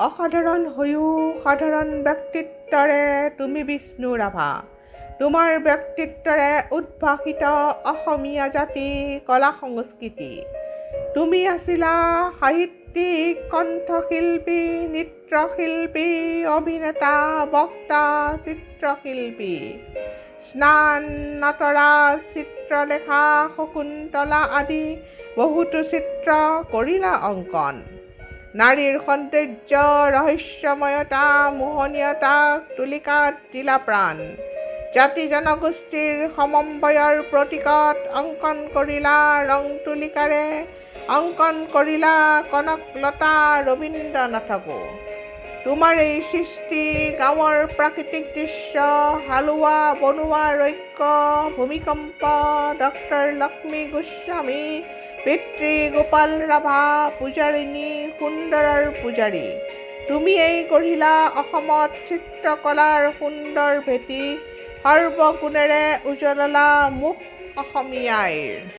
অসাধাৰণ হৈও সাধাৰণ ব্যক্তিত্বৰে তুমি বিষ্ণু ৰাভা। তোমাৰ ব্যক্তিত্বৰে উদ্ভাসিত অসমীয়া জাতি, কলা সংস্কৃতি। তুমি আছিলা সাহিত্যিক, কণ্ঠশিল্পী, নৃত্যশিল্পী, অভিনেতা, বক্তা, চিত্ৰশিল্পী। স্নান, নটৰাজ, চিত্ৰলেখা, শকুন্তলা আদি বহুতো চিত্ৰ কৰিলা অংকন। নাৰীৰ সৌন্দৰ্য, ৰহস্যময়তা, মোহনীয়তাক তুলিকাত দিলা প্ৰাণ। জাতি জনগোষ্ঠীৰ সমন্বয়ৰ প্ৰতীকত অংকন কৰিলা ৰং তুলিকাৰে, অংকন কৰিলা কনকলতা, ৰবীন্দ্ৰনাথকো। তোমাৰ এই সৃষ্টি গাঁৱৰ প্ৰাকৃতিক দৃশ্য, হালোৱা বনুৱাৰ ঐক্য, ভূমিকম্প, ডক্টৰ লক্ষ্মী গোস্বামী, পিতৃ গোপাল ৰাভা, পূজাৰিণী, সুন্দৰৰ পূজাৰী। তুমিয়েই গঢ়িলা অসমত চিত্ৰকলাৰ সুন্দৰ ভেটি, সৰ্বগুণেৰে উজ্বলালা মুখ অসমী আইৰ।